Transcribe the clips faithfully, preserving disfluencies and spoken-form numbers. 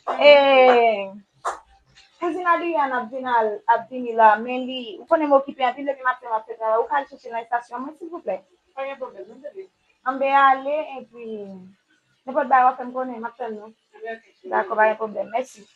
E, kouzin Adrian ap vin al, ap vini la, men li, ou konnen m okipe anpil depi maten m ap fè travay. Ou ka al chèche l nan estasyon mwen, silvouplè? Pa gen pwoblèm, non, bebe. Anben ale, epi nenpòt bagay w ap fè m konnen, m ap tann nou. Dakò, pa gen pwoblèm. Mèsi.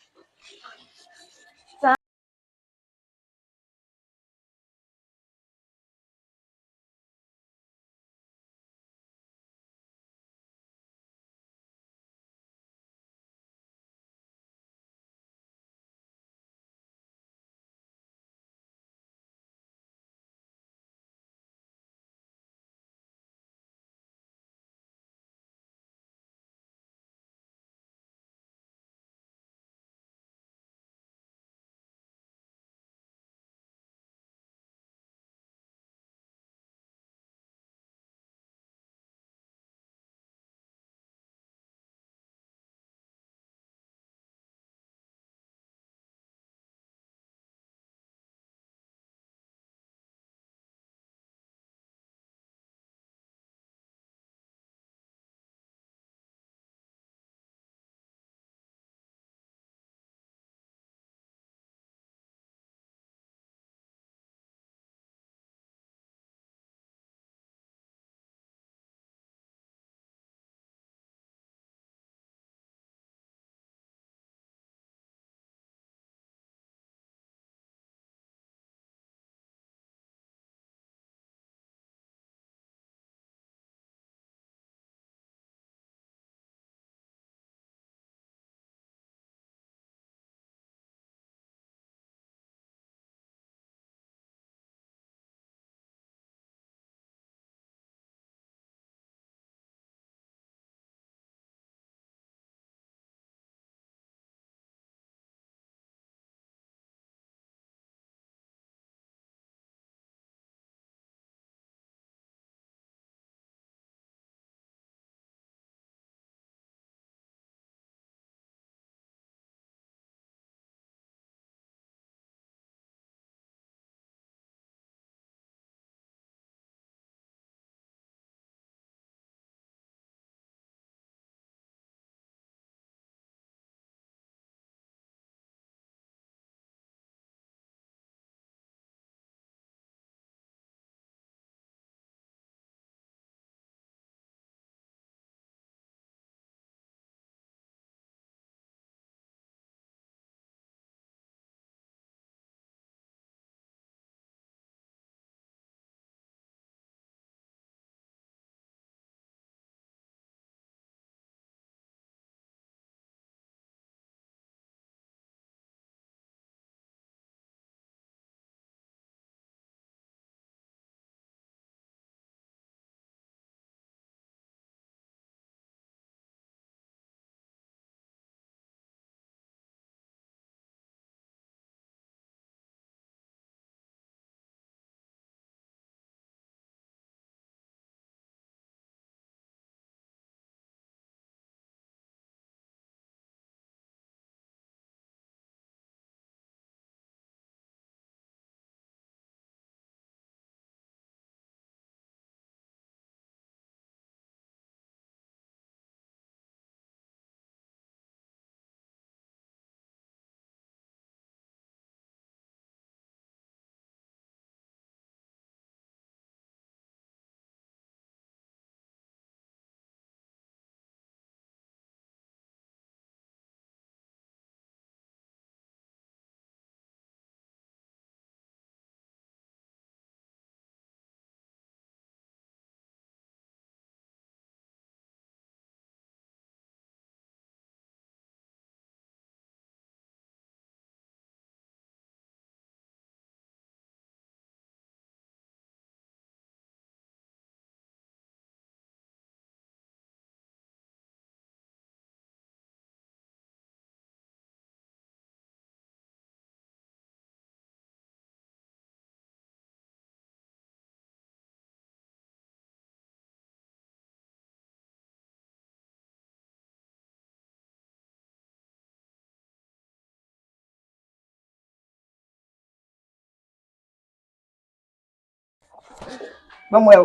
Ban m wè w.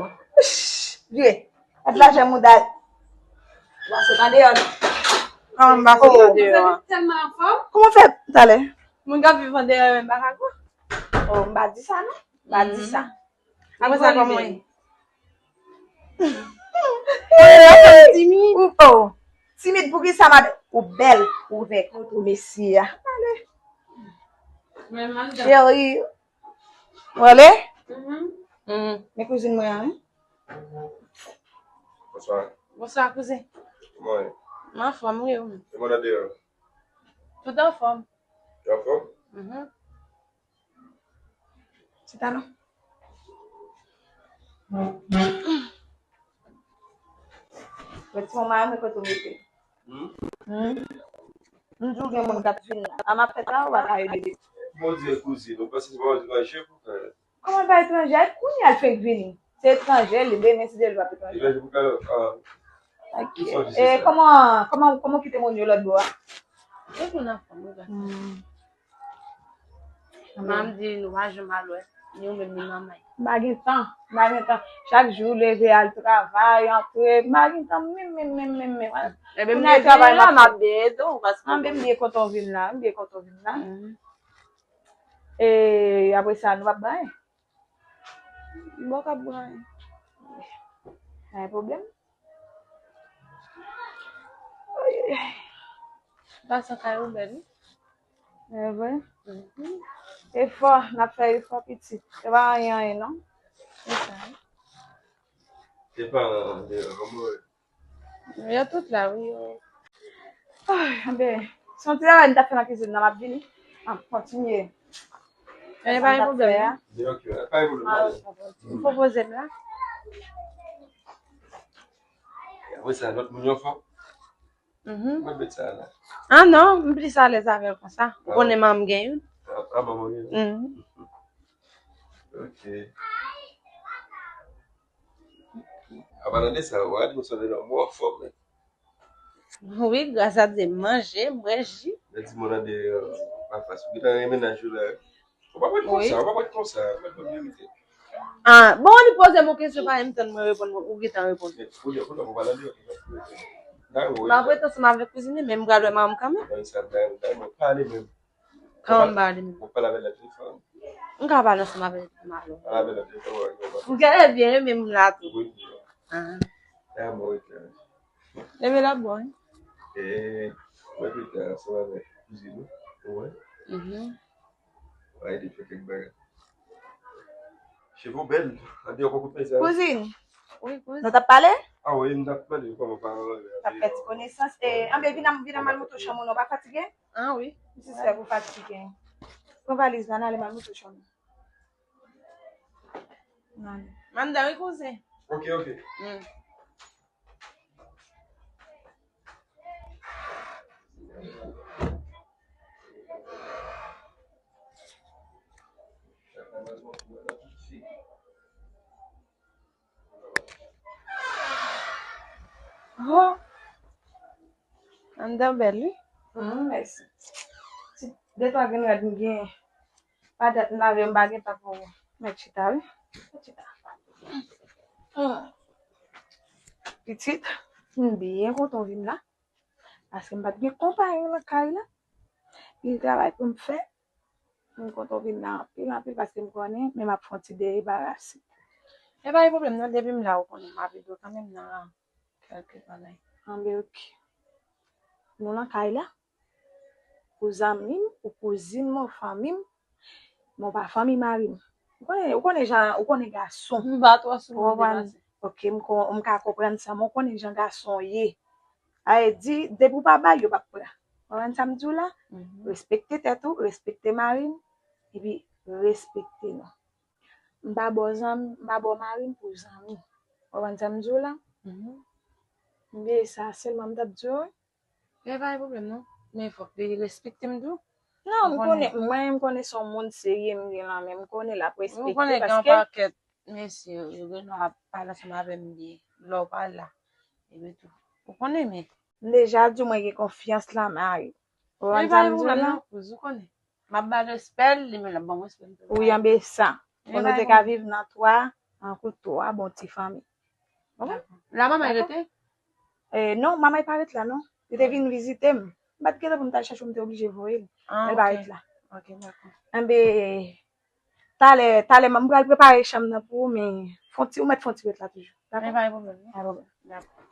Vire. Gad lajan mouda. W a sot andeyò non. Kòman m pa sot nan deyò a? Tèlman anfòm. Kòman fè talè? Moun k ap viv andeyò yo menm pa ka gwo. Oh, m pa di sa non. M pa di sa. Apre sa, kòman ye? Timid. Ou oh, timid pou ki sa madanm? Ou bèl, ou vèk, ou mesye a. Cheri. Ou ale? Men kouzin mwen an, wi. Bonswa. Bonswa, kouzen. Kòman ye? M anfòm, wi, ou menm? E moun andeyò? Tout anfòm. Yo anfòm? Mhm. Chita non. Mwen ti manman, mwen kote w mete. Hmm? M di w gen moun k ap vin la. A m ap fè travay ou pa ka ede li. Bondye kouzin, ou panse se pa yon etranje pou fè? Kòman l pa etranje? A kounye a l fenk vini. Se etranje li, demen si Dye vle l p ap etranje. Etranje pou fè? Ok. E kòman, kòman, kòman w kite moun yo lòt bò a? Tout moun anfòm, wi, pa. M di nou pa janm al wè, ni ou menm ni manman. M pa gen tan, m pa gen tan. Chak jou leve al travay, antre, m pa gen tan menm, menm, menm, menm, menm. Ebyen, m travay la, m ap byen ede w, paske. Anben, m byen kontan w vin la, m byen kontan w vin la. E apre sa, nou p ap bay. M pa ka bay. Pa gen pwoblèm. Pasan kay ou bèl, wi. E vre? Efò, n ap fè efò pitit. Se pa anyen, anyen, non. Se sa, wi. E paran an deyò, kòman yo ye? Yo tout la, wi, yo. Anben, se yon ti travay m t ap fè nan kizin nan, m ap vini. M ap kontinye. E pa gen pwoblèm, non. Gen okenn, pa gen pwoblèm. M pwopoze m la. Apre sa, lòt moun yo fò. Mwen met sa la. Ah non, m plis alèz avè l konsa. Ou konnen manman m gen youn. Ah, manman gen youn. Mhm. Ok. Apadan de sa, w a di m sonje nan mò fò, men. Wi, gras a Dye, m manje, m bwè ji. Lè di moun andeyò, pa fasil. Ou gentan gen mennaj ou la, wi. Ou pa pral konsa, ou pa pral konsa, ou pa pral verite. Ah, bon, li poze m yon kesyon, pa menm tann mwen reponn, ou gentan reponn. Men, ou di, ou pa pral andeyò. M ap rete ansanm avèk kouzin li, men m pral wè manman m kanmenm. Nan sa, nan, nan, pale menm. Kòman m pale menm? Ou pale avè l nan telefòn. M ka pale ansanm avè l. Pale avè l nan telefòn, wè, wè. M genlè byen renmen m la tou. Wi. Ah. E a mwen, wi, klè. Ebyen l ap bon, wi. E, mwen pita ansanm avèk kouzin ou, ou wè. Mhm. Mwen ede fè kèk bagay. Cheve w bèl, andeyò poko fè sa. Kouzin, Wi, kouz. Nou t ap pale? Ah wi, m t ap pale kòman pa. T ap fè ti konesans. E, anben, vin a, vin a m al montre w chanm ou non, pa fatige? Ah wi. Si sè pou fatige. Pran valiz la, n ale m al montre w chanm ou. N ale. M anndan wi, kouzen. Ok, ok. Mm. Oh. Anndan bèl, wi. Hmm, mèsi. Ti de twa grenn rad m gen. Pa dat m lave, m pa gen tan pou mèt chita, wi. Mèt chita. Hmm. Pitit, m byen kontan w vin la. Paske m pa t gen konpayon nan kay la. Gen travay pou m fè. M kontan w vin la anpil, anpil, paske m konnen, men m ap fè yon ti debarase. E pa gen pwoblèm, non, depi m la, ou konnen, m ap ede w kanmenm nan kèlke bagay. Anben, ok. Nou nan kay la. Ou zanmi m, ou kouzin mwen, ou fanmi m, men w pa fanmi mari m. Ou konnen, ou konnen jan, ou konnen gason. M pa twò sou Ou konprann? Ok, m ko-, m ka konprann sa, men w konnen jan gason ye. A e di, depi w pa bay, yo p ap pran. Ou konprann sa m di w la? Respekte tèt ou, respekte mari m, epi respekte nou. M pa ba w zanmi, m pa ba w mari m pou zanmi. Ou konprann sa m di w la? M veye sa sèlman m t ap di w, wi. E pa gen pwoblèm, non. Men fòk li respekte m tou. Non, m konnen, mwen, m konnen se yon moun serye m gen lan men m, m konnen l ap respekte. Ou konnen gen yon pakèt mesye, yo gen dwa ap pale ansanm avè m byen. Lè w pa la. Epi tou. Ou konnen, men. M deja di w mwen gen konfyans lan mari. Ou konprann sa m di w la? Ou konnen. M ap ba l respè l, li menm l ap ban m respè m tou. Wi, anben sa. Pou nou te ka viv nan twa, tankou twa bon ti fanmi. La manman rete? Eh, non, manman pa ret la, non. Li te vin vizite m. M pa t gentan pou m t al chèche w, m te oblije voye l. Ah, men l pa ret la. Ok, dakò. Enben, talè, talè, m pral prepare chanm nan pou ou, men fon ti, ou mèt fon ti ret la toujou. Dakò? Men pa gen pwoblèm, non? Pa gen pwoblèm. Dakò.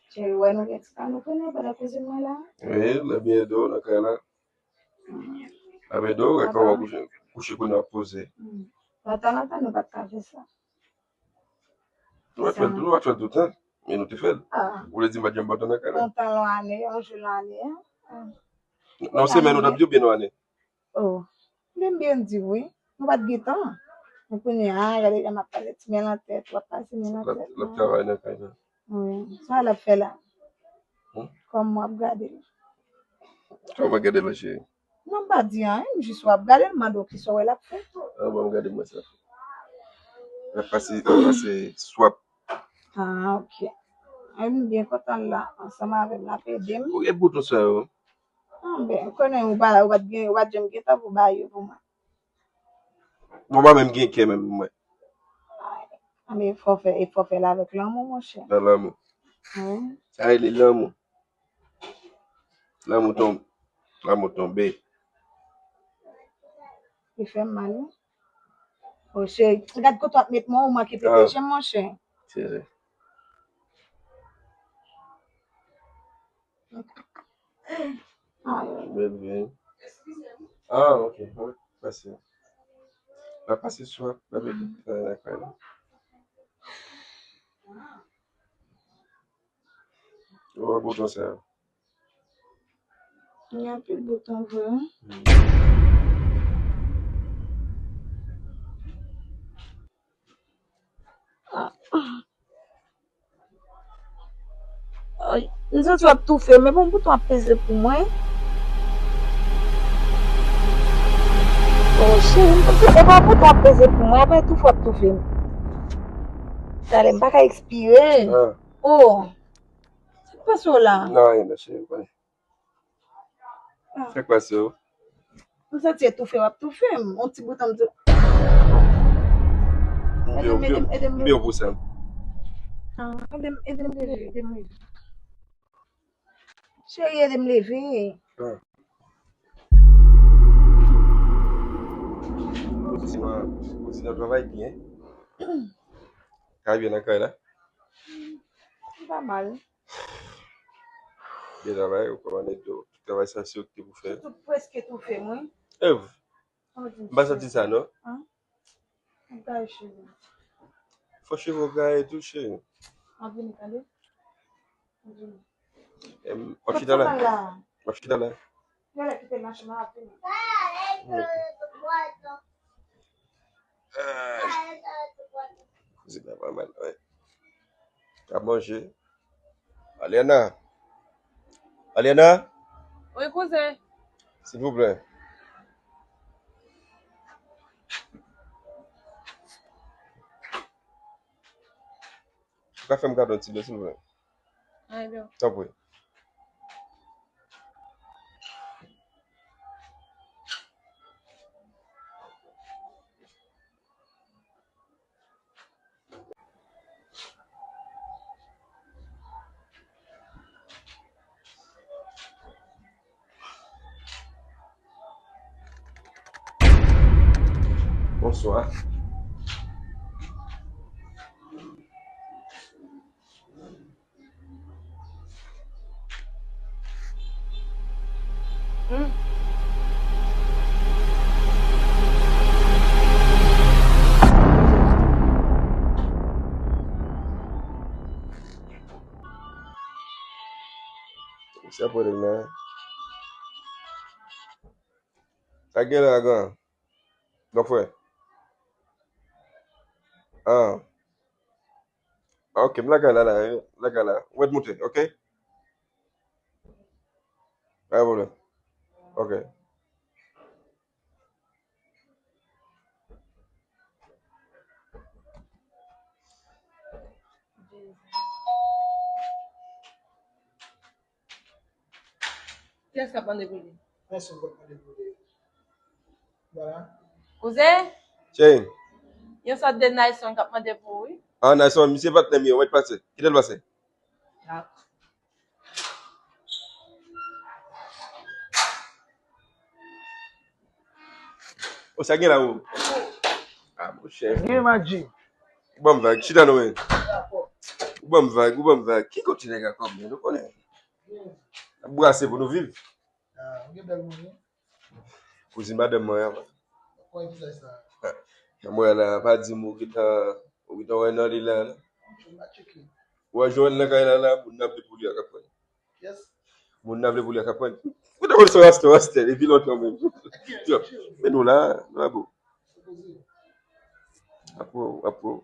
Cheri, ou wè nou gen ti pa nou konnen pandan kouzin mwen la? Wi, l ap byen ede w nan kay la. L ap ede w, wè kòman w kouche, kouche kounye a w ap poze. Hmm. Lontan, lontan, nou pa t ka fè sa. Nou pa t fè l tou, nou pa t fè l toutan, men nou te fè l. Ah. Ou vle di m pa t janm ba w tan nan kay la? Yon tan, yon ane, yon jou, yon ane, en. Ah. Nan yon semèn, ou t ap di oubyen nan yon ane? Oh. Men m byen di w, wi. Nou pa t gen tan. Men kounye a, gade jan m ap pase ti men nan tèt, w ap pase men nan tèt. L ap, l ap travay nan kay la. Wi. Sa l ap fè la? Hmm? Kòman w ap gade l? Kòman w ap gade l, cheri? Non, m pa di anyen, m jis w ap gade l, m mande w kisa w wè l ap fè. Ah, bon, m gade mwen sa. L ap pase, l ap pase swap. Ah, ok. Ay, m byen kontan l la, ansanm avè m, l ap ede m. Ou gen bouton sa yo? Ah, ben, ou konnen ou pa, ou pa t gen, ou pa t janm gen tan pou bay yo pou mwen. Bon, ou pa menm gen kè menm, mwen. Ay, men e fò fè, e fò fè l avèk lanmou, monchè. Nan lanmou. Wi. Sa rele lanmou. Lanmou tonbe. Lanmou tonbe. Li fè m mal, wi. O, cheri, gad kote w ap met mwen, ou manke pete je m, monchè. Cheri. Ay. Bebe. Ah, ok. Wi, pase. N ap pase sou, n ap mete travay nan kay la. Ou wè bouton sa yo? Gen anpil bouton vre, wi. Hmm. Ah. Ay, m santi w ap toufe, men bon bouton ap peze pou mwen. Oh, cheri, m santi se pa bouton ap peze pou mwen, apre toufe w ap toufe m. Talè, m pa ka ekspire. Ah. Oh. Sa k pase w la? Non, anyen non, cheri, m konnen. Ah. Sa k pase w? M santi e toufe w ap toufe m. On ti bouton m tou. Ede m, ede m, ede m leve. M byen pou sa. Ah, ede m, ede m leve, ede m leve. Cheri, ede m leve. Ah. Kouzin an, kouzin an travay byen. Ka byen nan kay la? Li pa mal. Byen travay, ou kòmande tou. Tout travay sa se ou ki te pou fè. Tout, tout prèske tou fè, mwen. Ev. M pa santi sa, non? An? M gaye cheve. Fò cheve w gaye tou, cheri. M ap vini, tande? M ap vini. Em, w ap chita la? W ap chita la? Yo lè kite machin nan, m ap vini. Ok. Ay. Kouzen la pa mal, wi. Ap manje. Aliana. Aliana? Wi, kouzen. Silvouplè. Ou ka fè m kado yon ti dlo, silvouplè? Ay, byen. Tanpri. Bonswa. Hmm. Sa pwoblèm nan. Sa gen la, gran? Gran frè. Ah. Ah, ok, m lakay la, la, m lakay la. Ou mèt moute, ok? Pa gen pwoblèm. Ok. Kiyès k ap mande pou li? Pèsonn p ap mande pou li. Vwala. Kouzen? Cheri. Yon sòt de Nayson k ap mande pou ou, wi. Ah, Nayson, misye patnè m ye, ou mèt pase. Kite l pase. Dakò. O, sa gen la, o. Ah, monchè. Gen, Madji. Ou ban m vag, chita non, men. Ou ban m vag, ou ban m vag. Ki kote nèg a kòb, men, nou konnen. N ap brase pou nou viv. Ah, ou gen bèl moun, wi. Kouzin madanm mwen an. Kòman vizaj sa? Mwen la, pa di m ou gentan, ou gentan wè nan li la, non? Ou wè Joel nan kay la, la, moun nan vle pou li a k ap pran. Yes. Moun nan vle pou li a k ap pran. Ou te konn se rasta, rasta, depi lontan menm. Yo, men nou la, nou la, bro. Apre, apre.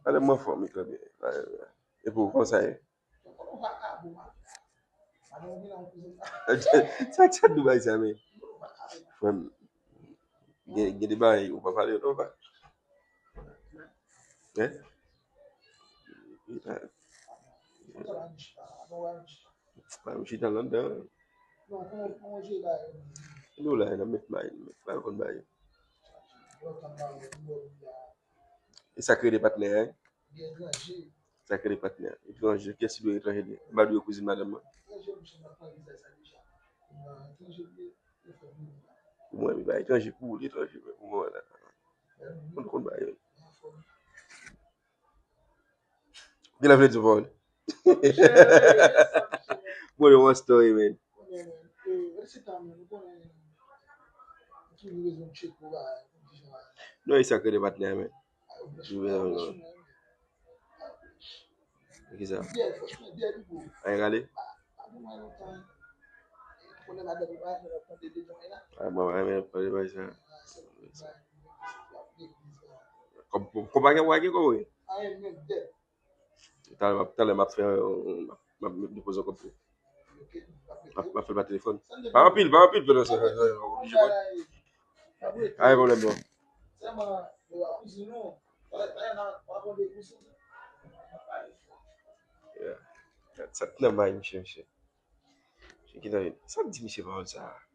Madanm mwen anfòm, li trè byen. Epi w, kòman sa ye? Sa k chat Dubai sa, men? Frè m, gen, gen de bagay ou pa pale yo non, pa. Hein? Pa m chita anndan. Nou la, n ap met may, met mal konn bagay. E sa k rele patnè, hein? Sa k rele patnè. Etranje, kiyès ki dwe etranje li? M pa dwe kouzin madanm mwen. Pou mwen, li pa etranje pou ou, li etranje, men pou mwen la. Konn, konn bagay yo. Gen lè vle di w pawòl. Mwen, yon story, man. Non, e sa k rele patnè, man. Ki sa? Ay, rale? Ah, mwen, mwen, mwen, mwen, mwen, sa. Kòb, kòb pa gen, pa gen kòb, wi. Talè m ap, talè m ap fè, m ap, m ap depoze yon kòb pou. M ap, m ap fè l pa telefòn. Pa anpil, pa anpil, pa anpil. Ay, pwoblèm, non. Yeah. Sa t nan may, misye, misye. Misye ki nan, sa k di misye pawòl sa a?